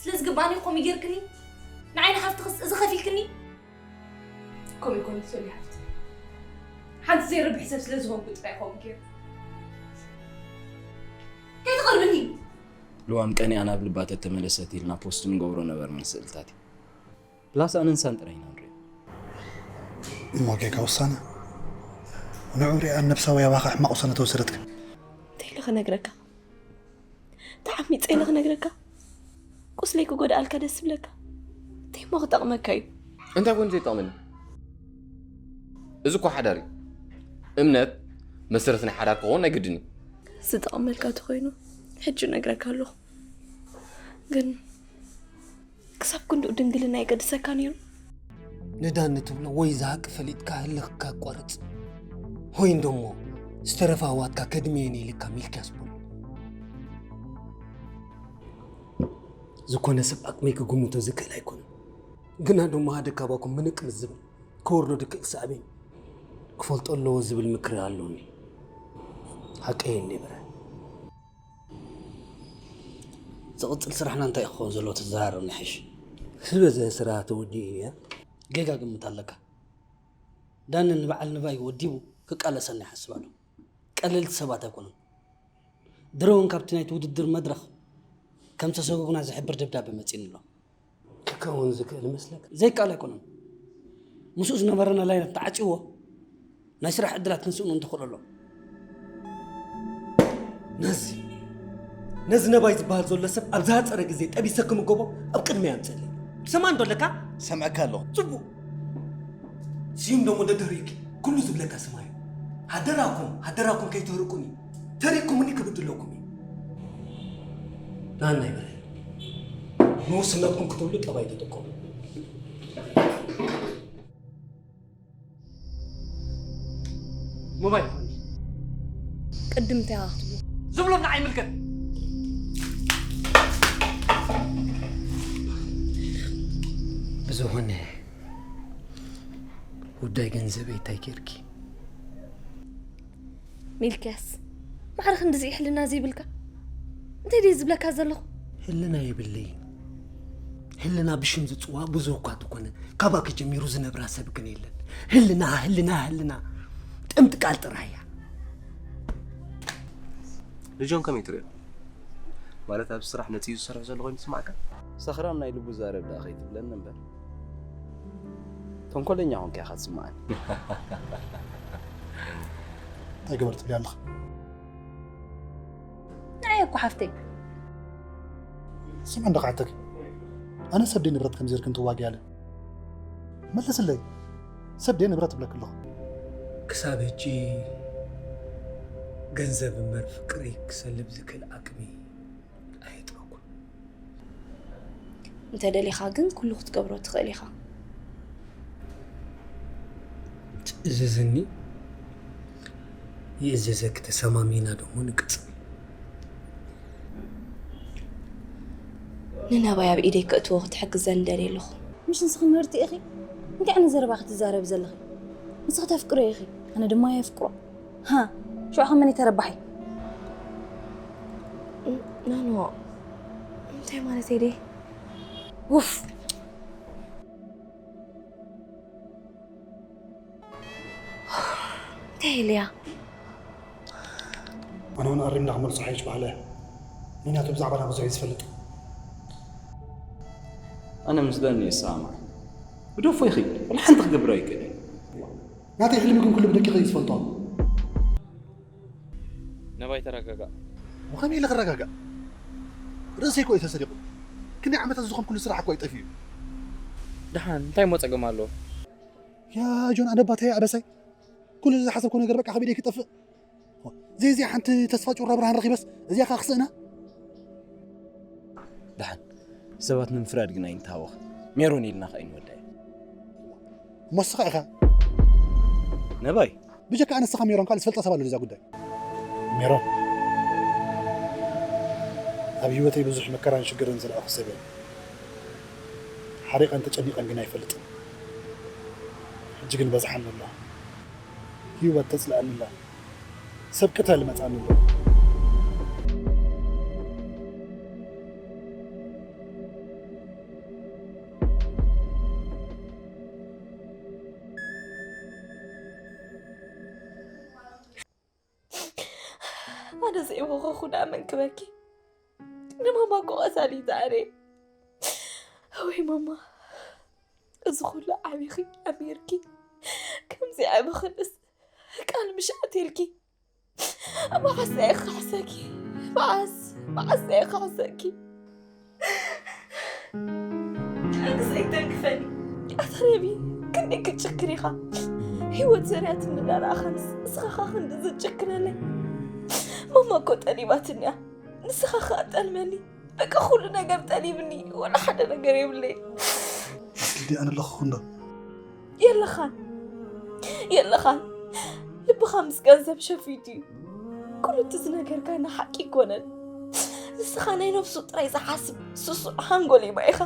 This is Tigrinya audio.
ስለዝግባኒ ከምኡ ጌርክኒ? ንዓይ ንሓፍትኽስ እዚ ከፊልክኒ? ከምኡ ይኮነ ሶሊ ሓፍቲ፣ ሓንቲ ዘይረብሕ ሰብ ስለ ዝኾንኩ ጥራይ ከምኡ ጌር። ከይትቐርብኒ። ልዋም ቀኒኣ ናብ ልባ ተተመለሰት ኢልና ፖስት ንገብሮ ነበርና ስእልታት እዩ። ፕላስ ኣነን ሳን ጥራይ ኢና ንሪኦ። እሞ ጌጋ ውሳነ ንዑ ሪኣ ነብሳዊ ኣባኻ ሕማቕ ውሳነ ተወሰደትካ። እንታይ ኢለ ክነግረካ? ተዓሚፀ ኢለ ክነግረካ? ቁስለይ ክጎድኣልካ ደስ ዝብለካ? እንታይ እሞ ክጠቕመካ እዩ? እንታይ ኮይኑ ዘይጠቕመኒ? እዚ እኮ ሓዳር እዩ። እምነት መሰረት ናይ ሓዳር ክኸውን ናይ ግድን እዩ። ዝጠቕመልካ ተኾይኑ ሕጂ ነግረካ ኣለኹ። ግን ክሳብ ክንድኡ ድንግልና የገድሰካ ነይሩ? ንዳኒ ትብሎ ወይ ዝሃቂ ፈሊጥካ ህልኽካ ኣቋርጽ። ወይ እንደሞ ዝተረፋ ኣዋትካ ከድምየን ኢልካ ሚልክያስ በሎ። ዝኾነ ሰብ ዓቕመይ ክግምቶ ዝክእል ኣይኮነን። ግና ደሞ ሓደ ካባኩም ምንቅ ምስ ዝብል ክወርዶ ድክእል ሳዕቤን ክፈልጦ ኣለዎ ዝብል ምክሪ ኣሎኒ። ሓቀይ እንዴ ብረ? ዝቕጽል ስራሕና እንታይ ክኸውን ዘለዎ ተዘራረብና ይሕሽ። ዝበዝሐ ስራሕ ተወዲኡ እያ። ጌጋ ግምት ኣለካ። ዳኒ ንበዓል ንባይ ወዲቡ ክቃለሰና ይሓስብ ኣሎ። ቀለልቲ ሰባት ኣይኮኑን። ድሮ እውን ካብቲ ናይቲ ውድድር መድረኽ ከም ተሰጎግና ዝሕብር ደብዳበ መጺኡኒ ኣሎ። ክከውን ዝክእል መስለካ? ዘይከኣል ኣይኮነን። ምስኡ ዝነበረና ላይነት ተዓጽዎ ናይ ስራሕ ዕድላት ክንስእኑ እንትኽእሉ ኣሎ። ነዚ ነዚ ነባይ ዝበሃል ዘሎ ሰብ ኣብ ዝሃፀረ ግዜ ጠቢሰ ክምገቦ ኣብ ቅድሚ ኣምፀለይ። ትሰማዕ እንዶ ኣለካ? ሰምዐካ ኣለኹ። ፅቡቅ። ስዩም ደሞ ደደሪክ ኩሉ ዝብለካ ስማዩ። ሃደራኩም ሃደራኩም ከይትህርቁኒ። ተሪኩምኒ ክብድለኩም እዩ። ናና ይበል። ንውስነትኩም ክትብሉ ጠባይ ተጠቀሙ። ሞባይል ቅድም እንታይ ክትብሉ? ዝብሎም ንዓይ ምልከት። ብዝኾነ ጉዳይ ገንዘበይ እንታይ ጌርኪ? ሚልክያስ፣ ማዕረ ክንድዚ ሕልና ዘይብልካ እንታይ ድየ ዝብለካ ዘለኹ? ህልና የብለይን። ህልና ብሽም ዝፅዋዕ ብዙህ እኳ እንተኾነ ካባኪ ጀሚሩ ዝነብራ ሰብ ግን የለን። ህልና ህልና ህልና ጥምቲ ቃል ጥራይ እያ። ልጆን ከመይ ትሪኦ? ማለት ኣብ ስራሕ ነፂዩ ዝሰርሕ ዘሎ ኮይኑ ትስማዕካ? ሰኽራም ናይ ልቡ ዛረብ ደኣ ከይትብለኒ እምበር ተንኮለኛ ኮንካ ኢኻ ትስምዓኒ። እንታይ ገበር ትብሊ ኣለኻ? ንዓይ እኮ ሓፍተይ ስምዕ እንዶ ክሓተኪ፣ ኣነ ሰብ ድየ ንብረት ከም ዜርክን ትዋጊ ኣለ መልስለይ። ሰብ ድየ ንብረት እብለክ ኣለኹ። ክሳብ ሕጂ ገንዘብ እምበር ፍቅሪ ክሰልብ ዝክእል ዓቅሚ ኣየጥረኩን። እንተ ደሊኻ ግን ኩሉ ክትገብሮ ትኽእል ኢኻ። ትእዝዝኒ ይእዝዘኪ፣ ተሰማሚና ደሞ ንቅጽል። ንነባይ ኣብ ኢደይ ከእትዎ ክትሕግዘኒ ደልየ ኣለኹ። ምሽ ንስኺ ምህርቲ ኢኺ? እንታይ ዓይነት ዘረባ ክትዛረቢ ዘለኺ? ንስኺ ተፍቅሮ ኢኺ፣ ኣነ ድማ የፍቅሮ። ሃ፣ ሽዑ ከ መን እዩ ተረባሒ? ናኖ፣ እንታይ ማለት እየ? ውፍ! እንታይ ኢልያ? ኣነ እውን ኣሪምና ክመልሶ ሓይሽ ባህለ ምክንያቱ ብዛዕባና ብዙሕ እዩ ዝፈልጥ። ኣነ ምስ ዳኒ ይሰማማዕ። ብደፎ ይኽእል፣ ወላ ሓንቲ ክገብር ኣይክእልን። ናተይ ሕልሚ ግን ኩሉ ብደቂቕ እዩ ዝፈልጦ። ነባይ ተረጋጋእ። ወኸመይ ኢለ ክረጋጋእ? ርእሰይ እኮ እዩ ተሰሪቑ። ክንደይ ዓመታት ዝኸምኩሉ ስራሕ እኮ እዩ ጠፊኡ። ደሓን እንታይ እሞ ጸገም ኣለዎ? ያ ጆን ኣነ ባተይ ኣበሳይ ኩሉ ዝሓሰብኩ ነገር በቃ ከቢደይ ክጠፍእ። ዘይዚኣ ሓንቲ ተስፋ ጩራ ብርሃን ረኺበስ እዚኣ ከዓ ክስእና። ደሓን ሰባት ንምፍራድ ግን ኣይንተሃወኽ። ሜሮን ኢልና ከኣ ኣይንወዳእያ። እሞ ንስኻ ኢኻ ነባይ ብጀካ ኣነ ንስኻ ሜሮን ካልእ ዝፈልጣ ሰብ ኣሎ እዛ ጉዳይ። ሜሮን ኣብ ህይወተይ ብዙሕ መከራን ሽግርን ዝረኣኹ ሰብ እየ። ሓሪቐን ተጨኒቐን ግን ኣይፈልጥን። ሕጂ ግን በዝሓኒ ኣሎ። ህይወት ተጽልኣኒ ኣላ። ሰብ ቅተል መጻኒ ኣሎ። ኣነ ዘይወኸኹ ደኣ መን ክበኪ? ንማማ እኮ ቀታሊት ኣነ። ወይ ማማ፣ እዚ ኩሉ ዓቢኺ ኣሚርኪ ከምዚ ዓቢኽንስ ቃል ምሽ ኣትልኪ። መዓስ እየ ክሕሰኪ? መዓስ መዓስ እየ ክሕሰኪ? ሓግዘይ ተንክፈኒ። ኣታ ነቢ፣ ክንደይ ክትጭክን ኢኻ? ህይወት ዘርያትኒ እናረኣኻንስ ንስኻ ኸ ክንድዚ ትጭክነለይ? ማማ እኮ ጠሊባትኒ እያ። ንስኻ ኸ ኣጠልመኒ? በቃ ኩሉ ነገር ጠሊብኒ፣ ወላ ሓደ ነገር የብለይ። ግዲ ኣነ ኣለኹ እንዶ። የለኻን፣ የለኻን። ልብኻ ምስ ገንዘብ ሸፊቱ እዩ። ኩሉ እቲ ዝነገርካኒ ሓቂ ኣይኮነን። ንስኻ ናይ ነፍሱ ጥራይ ዝሓስብ ስሱዕ ሓንጎል ኢኻ።